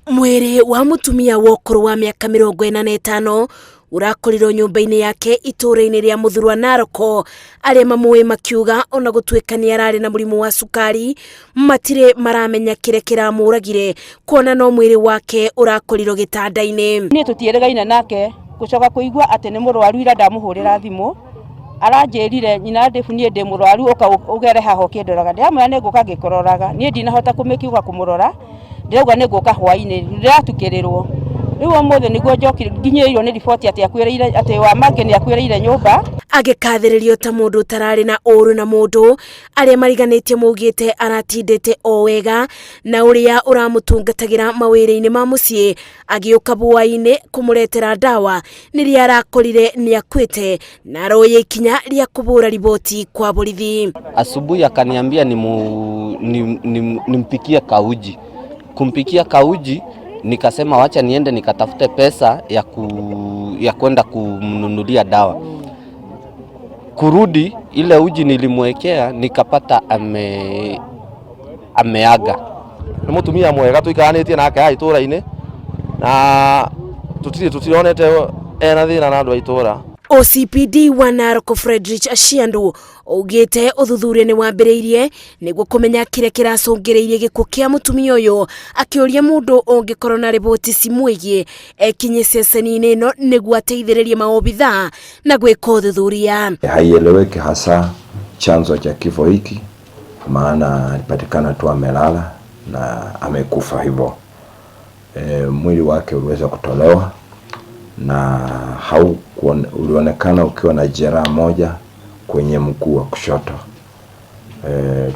Mwĩrĩ wa mũtumia wa ũkũrũ wa mĩaka 45 ũrakorirwo nyũmba-inĩ yake itũũra-inĩ rĩa Mũthurwa Naroko, arĩa mamũĩ makiuga ona gũtuĩka nĩ ararĩ na mũrimũ wa cukari matirĩ maramenya kĩrĩa kĩramũragire kuona no mwĩrĩ wake ũrakorirwo gĩtanda-inĩ. Niĩ tũtiĩrĩgaine nake gũcoka kũigua atĩ nĩ mũrwaru ira ndamũhũrĩra thimũ aranjĩrire nyina Dave niĩ ndĩ mũrwaru ũka ũgere haha ũkĩndoraga. Ndĩramwĩra nĩ ngũka ngĩkũroraga, niĩ ndinahota kũmĩkiuga kũmũrora, ndĩrauga nĩ ngũka hwainĩ ndĩratukĩrĩrwo. Rĩu ũmũthĩ nĩguo njokire nginyĩrĩirwo nĩ riboti atĩ akuĩrĩire atĩ Wamangĩ nĩ akuĩrĩire nyũmba. Agĩkathĩrĩrio ta mũndũ ũtararĩ na ũru na mũndũ, arĩa mariganĩtie maugĩte aratindĩte o wega na ũrĩa ũramũtungatagĩra mawĩra-inĩ ma mũciĩ agĩũka bũa-inĩ kũmũretera ndawa nĩrĩa arakorire nĩakuĩte na aroya ikinya rĩa kũbũra riboti kwa borithi. Asubuhi akaniambia nimpikie kauji. Kumpikia kauji nikasema wacha niende nikatafute pesa ya kwenda kumnunulia dawa. Kurudi ile uji nilimwekea nikapata ameaga. Nĩ mũtumia mwega tũikaranĩtie nake haha itũra-inĩ na tũtirĩ tũtironete ena thĩna na andũ a itũra. OCPD wa Narok Frederick Ashiandu augĩte ũthuthuria nĩ wambĩrĩirie nĩguo kũmenya kĩrĩa kĩracũngĩrĩirie gĩkuũ kĩa mũtumia ũyũ, akĩũria mũndũ ũngĩkorwo na riboti cimwĩgiĩ ekinye ceceni-inĩ ĩno nĩguo ateithĩrĩrie maobithaa na gwĩka ũthuthuria. Haieleweki hasa chanzo cha kifo hiki, maana alipatikana tu amelala na amekufa hivyo. Mwili wake uliweza kutolewa na ulionekana ukiwa na jeraha moja kwenye mguu wa kushoto.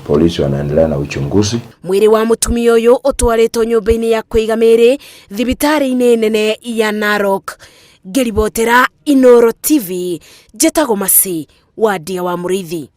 Polisi wanaendelea na uchunguzi. Mwĩrĩ wa mũtumia ũyũ ũtwarĩtwo nyũmba-inĩ ya kũiga mĩĩrĩ thibitarĩ-inĩ nene ya Narok. Ngĩribotera Inooro TV, njĩtagwo Mercy Wandia wa Mũrĩithi.